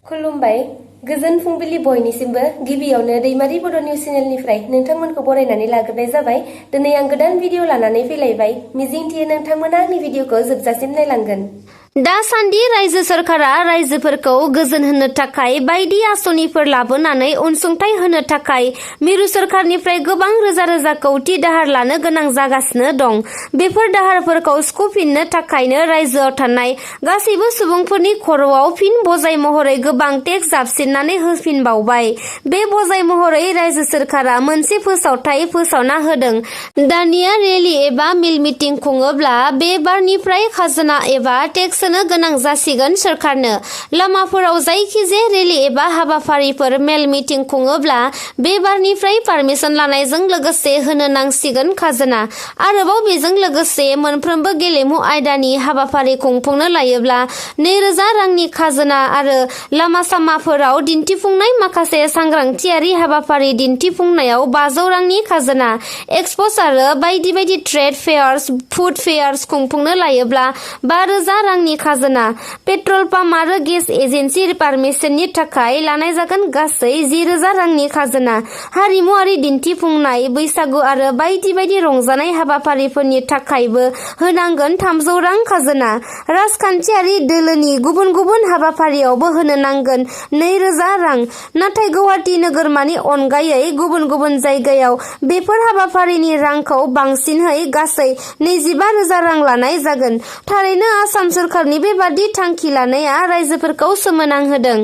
खुलुमबाय गोजोन फुंबिलि बयनिसिमबो गिबियावनो दैमारि बड' निउज चेनेलनिफ्राय नोंथांमोनखौ बरायनानै लाग्रोनाय जाबाय। दिनै आं गोदान भिडिअ लानानै फैलायबाय। मिजिंथियो नोंथांमोना आंनि भिडिअखौ जोबजासिम नायलांगोन। दासान्दि रायजो सोरखारा रायजोफोरखौ गोजोन होनो थाखाय बायदि आसनिफोर लाबोनानै अनसुंथाइ होनो थाखाय मिरु सोरखारनिफ्राय गोबां रोजा रोजा कौटि दाहार लानो गोनां जागासिनो दं। बेफोर दाहारफोरखौ सुख'फिननो थाखायनो रायजोआव थानाय गासैबो सुबुंफोरनि खर'आव फिन बजाय महरै गोबां टेक्स जाबसिननानै होफिनबावबाय। बे बजाय महरै रायजो सोरखारा मोनसे फोसावथाय फोसावना होदों। दानिया रेलि एबा मिल मिटिं खुङोब्ला बे बारनिफ्राय खाजोना एबा टेक्स होनो गोनां जासिगोन सोरखारनो। लामाफोराव जायखिजाया रेलि एबा हाबाफारिफोर मेल मिटिं खुङोब्ला बे बारनिफ्राय पारमिसन लानायजों लोगोसे होनो नांसिगोन खाजोना। आरोबाव बेजों लोगोसे मोनफ्रोमबो गेलेमु आयदानि हाबाफारि खुंफुंनो लायोब्ला 2000 रांनि खाजोना आरो लामा सामाफोराव दिन्थिफुंनाय माखासे सांग्रांथियारि हाबाफारि दिन्थिफुंनायाव 500 रांनि खाजोना। एक्सप'ज आरो बायदि बायदि ट्रेड फेयार्स, फुड फेयार्स खुंफुंनो लायोब्ला 5000 रांनि खाजोना। पेट्रल पाम्प आरो गेस एजेन्सि पारमिशननि थाखाय लानाय जागोन गासै 10,000 रांनि खाजोना। हारिमुआरि दिन्थिफुंनाय, बैसागु आरो बायदि बायदि रंजानाय हाबाफारिफोरनि थाखायबो होनांगोन 300 रां खाजोना। राजखान्थियारि दोलोनि गुबुन गुबुन हाबाफारियावबो होनो नांगोन 2000 रां। नाथाय गुवाहाटि नोगोरमानि अनगायै गुबुन गुबुन जायगायाव बेफोर हाबाफारिनि रांखौ बांसिनहै गासै 25,000 रां लानाय जागोन। थारैनो आसाम सोरखारनि बेबादि थांखि लानाया रायजोफोरखौ सोमोनांहोदों।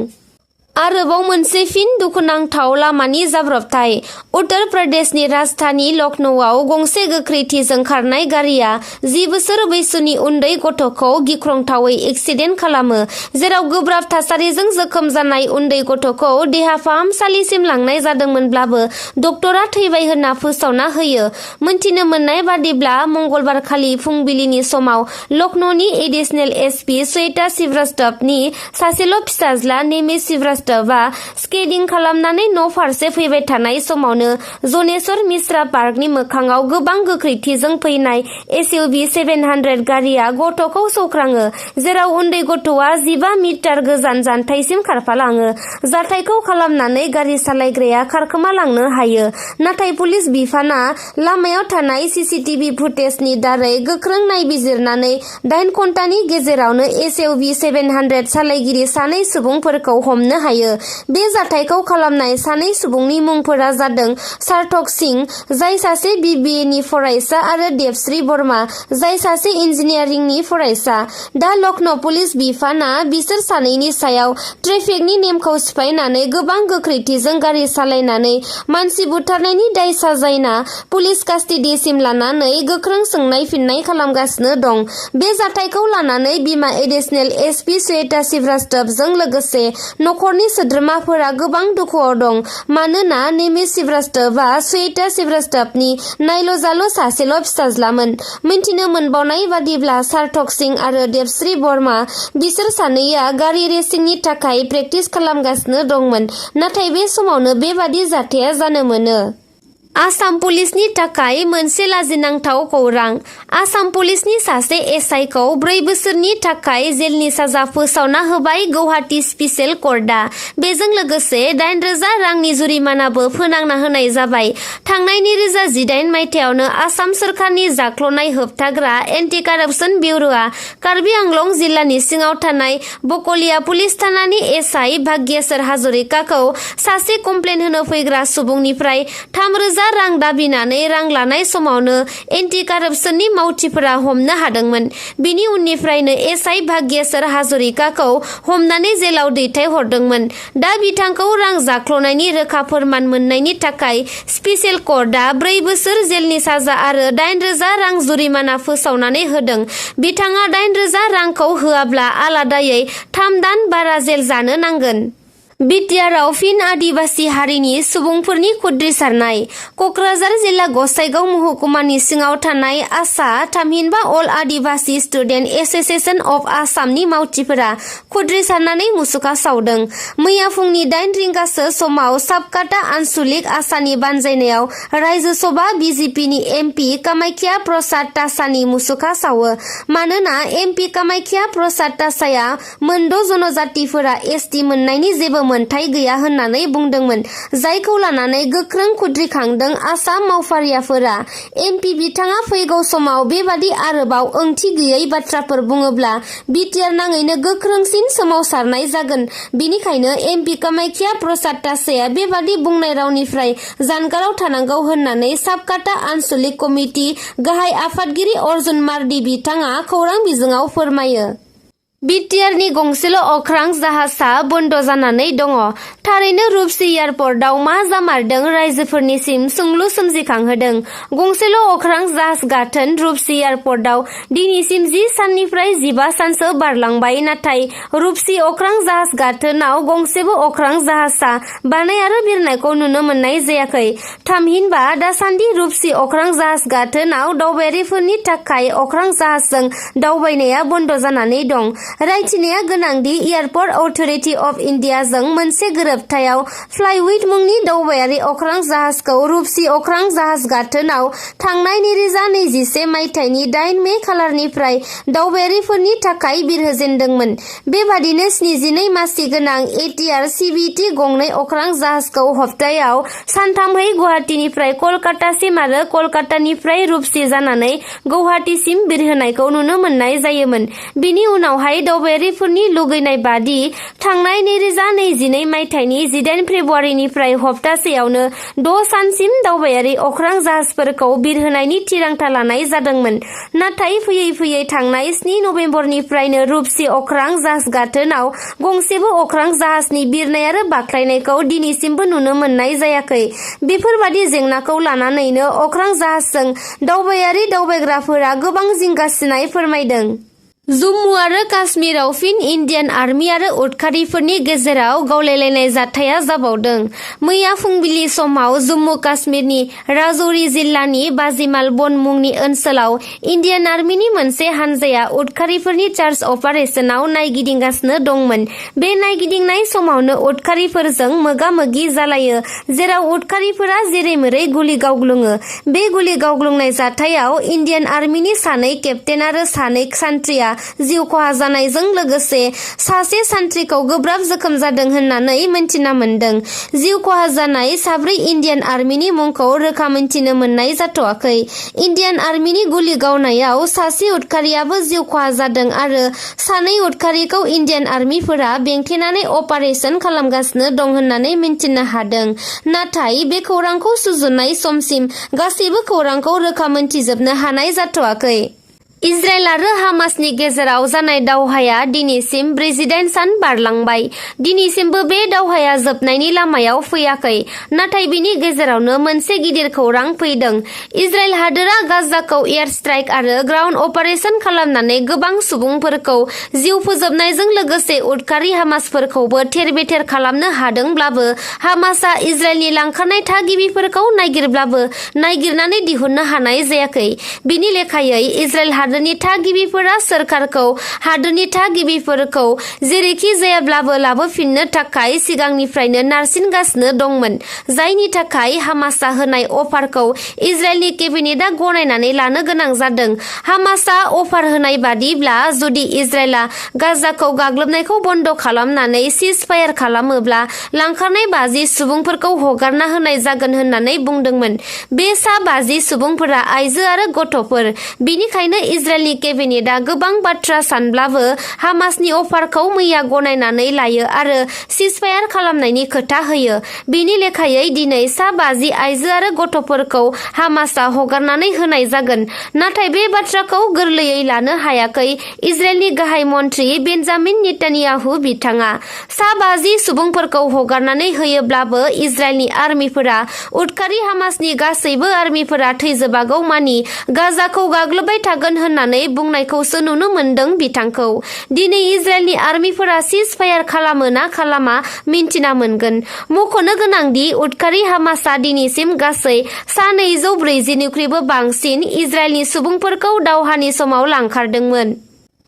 आरोबाव मोनसे फिन दुखुनांथाव लामानि जाब्रबथाय। उत्तर प्रदेशनि राजधानी लखनौआव गंसे गोख्रैथिजों खारनाय गारिया 10 बोसोर बैसोनि उन्दै गथ'खौ गिख्रंथावै एक्सिडेन्ट खालामो, जेराव गोब्राब थासारिजों जोखोम जानाय उन्दै गथ'खौ देहा फाहामसालिसिम लांनाय जादोंमोनब्लाबो डक्टरा थैबाय होनना फोसावना होयो। मोनथिनो मोननाय बादिब्ला मंगलबारखालि फुंबिलिनि समाव लखनौनि एडिशनेल एसपि श्वेता श्रीवास्तवनि सासेल' फिसाज्ला नेमि श्रीवास्तवआ स्केटिं खालामनानै न' फारसे फैबाय थानाय समावनो जनेश्वर मिश्रा पार्कनि मोखाङाव गोबां गोख्रैथिजों फैनाय एसइउभि 700 गारिया गथ'खौ सौख्राङो, जेराव उन्दै गथ'आ 15 मिटार गोजान जानथायसिम खारफालाङो। जाथायखौ खालामनानै गारि सालायग्राया खारखोमालांनो हायो। नाथाय पुलिस बिफाना लामायाव थानाय सीसीटीवी फुटेजनि दारै गोख्रों नायबिजिरनानै 8 घन्टानि गेजेरावनो एसइउभि 700 सालायगिरि सानै सुबुंफोरखौ हमनो हायो। बे जाथायखौ खालामनाय सानै सुबुंनि मुंफोरा जादों सार्थक सिंह, जाय सासे बिबिए नि फरायसा, आरो देबश्री बर्मा, जाय सासे इन्जिनियारिंनि फरायसा। दा लखनौ पुलिस बिफाना बिसोर सानैनि सायाव ट्रेफिकनि नेमखौ सिफायनानै गोबां गोख्रैथिजों गारि सालायनानै मानसि बुथारनायनि दाय साजायना पुलिस कास्टडिसिम लानानै गोख्रों सोंनाय फिननाय खालामगासिनो दं। बे जाथायखौ लानानै बिमा एडिशनेल एसपि श्वेता श्रीवास्तवजों लोगोसे नखरनि सोद्रोमाफोरा गोबां दुखुआव दं। मानोना नेमि श्रीवास्तवआ श्वेता श्रीवास्तवनि नायल'जाल' सासेल' फिसाज्लामोन। मिन्थिनो मोनबावनाय बादिब्ला सार्थक सिंह आरो देबश्री बर्मा बिसोर सानैया गारि रेसिंनि थाखाय प्रेक्टिस खालामगासिनो दंमोन। नाथाय बे समावनो बेबादि जाथाया जानो मोनो। आसाम पुलिसनि थाखाय मोनसे लाजिनांथाव खौरां। आसाम पुलिसनि सासे एसआइखौ 4 बोसोरनि थाखाय जेलनि साजा फोसावना होबाय गुवाहाटि स्पेसियेल कर्टआ। बेजों लोगोसे 8,000 रांनि जुरिमानाबो फोनांना होनाय जाबाय। थांनाय 2018 मायथाइयावनो आसाम सोरखारनि जाख्ल'नाय होबथाग्रा एन्टि कारापसन ब्युर'आ कार्बि आंलं जिल्लानि सिङाव थानाय बकलिया पुलिस थानानि एसआइ भाग्येश्वर हाजरिकाखौ सासे कमप्लेन होनो फैग्रा सुबुंनिफ्राय 3,000 रां दाबिनानै रां लानाय समावनो एन्टि कारापसननि मावथिफोरा हमनो हादोंमोन। बिनि उननिफ्रायनो एसआइ भाग्येश्वर हाजरिकाखौ हमनानै जेलाव दैथायहरदोंमोन। दा बिथांखौ रां जाख्ल'नायनि रोखा फोरमान मोननायनि थाखाय स्पेसियेल कर्टआ 4 बोसोर जेलनि साजा आरो 8,000 रां जुरिमाना फोसावनानै होदों। बिथाङा 8,000 रांखौ होआब्ला आलादायै 3 दान बारा जेल जानो नांगोन। बिटिआरआव फिन आदिबासि हारिनि सुबुंफोरनि खुद्रिसारनाय। कक्राझार जिल्ला गसाइगाव महकुमानि सिङाव थानाय आसा थामहिनबा अल आदिबासि स्टुडेन्ट एस'सिएशन अफ आसामनि मावथिफोरा खुद्रिसारनानै मुसुखा सावदों। मैया फुंनि 8 रिंगासो समाव साबकाटा आनसलिक आसानि बानजायनायाव रायजो सभा बिजेपिनि एमपि कामाख्या प्रसाद तासानि मुसुखा सावो। मानोना एमपि कामाख्या प्रसाद तासाया मोनद' जनजातिफोरा एसटि मोननायनि जेबो मोनथाय गैया होननानै बुंदोंमोन, जायखौ लानानै गोख्रों खुद्रिखांदों आसाम मावफारियाफोरा। एमपि बिथाङा फैगौ समाव बेबादि आरोबाव ओंथि गैयै बाथ्राफोर बुङोब्ला बिटिआर नाङैनो गोख्रोंसिन सोमावसारनाय जागोन। बिनिखायनो एमपि कामाख्या प्रसाद तासाया बेबादि बुंनाय रावनिफ्राय जानगाराव थानांगौ होननानै साबकाटा आनसलिक कमिटि गाहाय आफादगिरि अर्जुन मार्डि बिथाङा खौरां बिजोङाव फोरमायो। बिटिआरनि गंसेल' अख्रां जाहाजआ बन्द जानानै दङ। थारैनो रुपसि एयारपर्टआव मा जामारदों राइजोफोरनिसिम सोंलु सोमजिखांहोदों। गंसेल' अख्रां जाहाज गाथोन रुपसि एयारपर्टआव दिनैसिम 10 साननिफ्राय 15 सानसो बारलांबाय, नाथाय रुपसि अख्रां जाहाज गाथोनाव गंसेबो अख्रां जाहाजआ बानाय आरो बिरनायखौ नुनो मोननाय जायाखै। थामहिनबा दासान्दि रुपसि अख्रां जाहाज गाथोनाव दावबायारिफोरनि थाखाय अख्रां जाहाजजों दावबायनाया बन्द जानानै दं। रायथिनाया गोनांदि एयारपर्ट अथरिटि अफ इन्डियाजों मोनसे गोरोबथायाव फ्लाइविट मुंनि दावबायारि अख्रां जाहाजखौ रुपसि अख्रां जाहाज गाथोनाव थांनाय 2021 मायथाइनि 8 मे खालारनिफ्राय दावबायारिफोरनि थाखाय बिरहोजेनदोंमोन। बेबादिनो 72 मासि गोनां एटिआर सिबिटि गंनै अख्रां जाहाजखौ हप्तायाव सानथामहै गुवाहाटीनिफ्राय कलकातासिम आरो कलकातानिफ्राय रुपसि जानानै गुवाहाटीसिम बिरहोनायखौ नुनो मोननाय जायोमोन। बिनि उनावहाय दावबायारिफोरनि लुगैनाय बादि थांनाय 2022 मायथाइनि 18 फेब्रुवारिनिफ्राय हप्तासेयावनो 6 सानसिम दावबायारि अख्रां जाहाजफोरखौ बिरहोनायनि थिरांथा लानाय जादोंमोन। नाथाय फैयै फैयै थांनाय 7 नबेम्बरनिफ्रायनो रुपसि अख्रां जाहाज गाथोनाव गंसेबो अख्रां जाहाजनि बिरनाय आरो बाख्लायनायखौ दिनैसिमबो नुनो मोननाय जायाखै। बेफोरबादि जेंनाखौ लानानैनो अख्रां जाहाजजों दावबायारि दावबायग्राफोरा गोबां जिंगासिनाय फोरमायदों। जम्मु आरो काश्मीराव फिन इन्डियान आर्मि आरो उदखारिफोरनि गेजेराव गावलायलायनाय जाथाया जाबावदों। मैया फुंबिलि समाव जम्मु काश्मीरनि राजौरी जिल्लानि बाजिमाल बन मुंनि ओनसोलाव इन्डियान आर्मिनि मोनसे हानजाया उदखारिफोरनि चार्ज अपारेशनाव नायगिदिंगासिनो दंमोन। बे नायगिदिंनाय समावनो उदखारिफोरजों मोगा-मोगि जालायो, जेराव उदखारिफोरा जेरै-मेरै गुलि गावग्लुङो। बे गुलि गावग्लुंनाय जाथायाव इन्डियान आर्मिनि 2 केप्टेन आरो 2 सान्थ्रिया जिउ खहा जानायजों लोगोसे सासे सान्थ्रिखौ गोब्राब जोखोम जादों होननानै मिन्थिना मोनदों। जिउ खहा जानाय 4 इन्डियान आर्मिनि मुंखौ रोखा मिन्थिनो मोननाय जाथ'वाखै। इन्डियान आर्मिनि गुलि गावनायाव सासे उदखारियाबो जिउ खहा जादों आरो 2 उदखारिखौ इन्डियान आर्मिफोरा बेंथेनानै अपारेशन खालामगासिनो दं होननानै मिन्थिनो हादों। नाथाय बे खौरांखौ सुजुनाय समसिम गासैबो खौरांखौ रोखा मिन्थिजोबनो हानाय जाथ'वाखै। इजराइल आरो हामासनि गेजेराव जानाय दावहाया दिनैसिम 48 सान बारलांबाय। दिनैसिमबो बे दावहाया जोबनायनि लामायाव फैयाखै। नाथाय बिनि गेजेरावनो मोनसे गिदिर खौरां फैदों। इजराइल हादोरा गाजाखौ एयार स्ट्राइक आरो ग्राउन्ड अपारेशन खालामनानै गोबां सुबुंफोरखौ जिउ फोजोबनायजों लोगोसे उदखारि हामासफोरखौबो थेर-बेथेर खालामनो हादोंब्लाबो हामासआ इजराइलनि लांखारनाय थागिबिफोरखौ नागिरब्लाबो नागिरनानै दिहुननो हानाय जायाखै। बिनि लेखायै इजराइल हादोरनि थागिबिफोरा सोरखारखौ हादोरनि थागिबिफोरखौ जेरैखि जायाब्लाबो लाबोफिननो थाखाय सिगांनिफ्रायनो नारसिनगासिनो दंमोन, जायनि थाखाय हामासआ होनाय अफारखौ इजराइलनि केबिनेटआ गनायनानै लानो गोनां जादों। हामासआ अफार होनाय बादिब्ला जुदि इजराइलआ गाजाखौ गाग्लोबनायखौ बन्द खालामनानै सिजफायार खालामोब्ला लांखारनाय 50 सुबुंफोरखौ हगारना होनाय जागोन होननानै बुंदोंमोन। बे 50 सुबुंफोरा आइजो आरो गथ'फोर। बिनिखायनो इजराइलनि केबिनेटआ गोबां बाथ्रा सानब्लाबो हामासनि अफारखौ मैया गनायनानै लायो आरो सिजफायार खालामनायनि खोथा होयो। बिनि लेखायै दिनै 50 आइजो आरो गथ'फोरखौ हामासआ हगारनानै होनाय जागोन। नाथाय बे बाथ्राखौ गोरलैयै लानो हायाखै इजराइलनि गाहाय मन्थ्रि बेन्जामिन नेतान्याहु बिथाङा। 50 सुबुंफोरखौ हगारनानै होयोब्लाबो इजराइलनि आर्मिफोरा उदखारि हामासनि गासैबो आर्मिफोरा थैजोबागौ मानि गाजाखौ गाग्लोबबाय थागोन होननानै बुंनायखौसो नुनो मोनदों बिथांखौ। दिनै इजराइलनि आर्मिफोरा सिज फायार खालामो ना खालामा मिन्थिना मोनगोन। मख'नो गोनांदि उदखारि हामासआ दिनैसिम गासै 240निख्रुइबो बांसिन इजराइलनि सुबुंफोरखौ दावहानि समाव लांखारदोंमोन।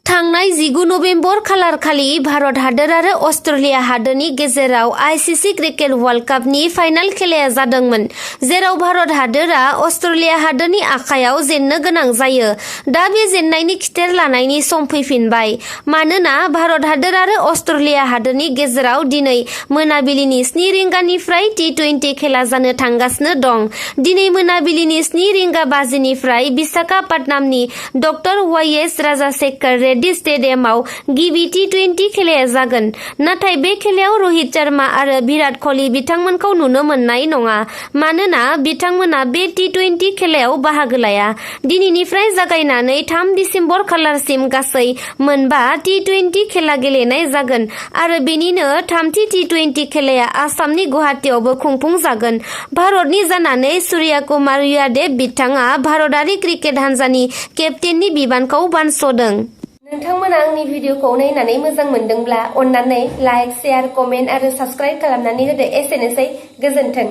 थांनाय 19 नबेम्बर खालारखालि भारत हादोर आरो अस्ट्रेलिया हादोरनि गेजेराव आईसीसी क्रिकेट वर्ल्ड कापनि फाइनाल खेलाया जादोंमोन, जेराव भारत हादोरा अस्ट्रेलिया हादोरनि आखायाव जेननो गोनां जायो। दा बे जेननायनि खिथेर लानायनि सम फैफिनबाय, मानोना भारत हादोर आरो अस्ट्रेलिया हादोरनि गेजेराव दिनै मोनाबिलिनि 7 रिंगानिफ्राय T20 खेला जानो थांगासिनो दं। दिनै मोनाबिलिनि 7 रिंगा बाजिनिफ्राय विशाखापट्टनमनि डक्टर वाईएस राजाशेखर रेड्डी स्टेडियामाव गिबि T20 खेलाया जागोन। नाथाय बे खेलायाव रहित शर्मा आरो विराट कोहली बिथांमोनखौ नुनो मोननाय नङा, मानोना बिथांमोना बे T20 खेलायाव बाहागो लाया। दिनैनिफ्राय जागायनानै 3 दिसेम्बर खालारसिम गासै मोनबा T20 खेला गेलेनाय जागोन आरो बेनिनो थामथि T20 खेलाया आसामनि गुवाहाटीआवबो खुंफुंजागोन। भारतनि जानानै सूर्या कुमार यादव बिथाङा भारतारि क्रिकेट हानजानि केप्टेननि बिबानखौ बानस'दों। नोंथांमोना आंनि भिडिअखौ नायनानै मोजां मोनदोंब्ला अन्नानै लाइक, शेयार, कमेन्ट आरो साबस्क्राइब खालामनानै होदो। एसेनोसै, गोजोन्थों।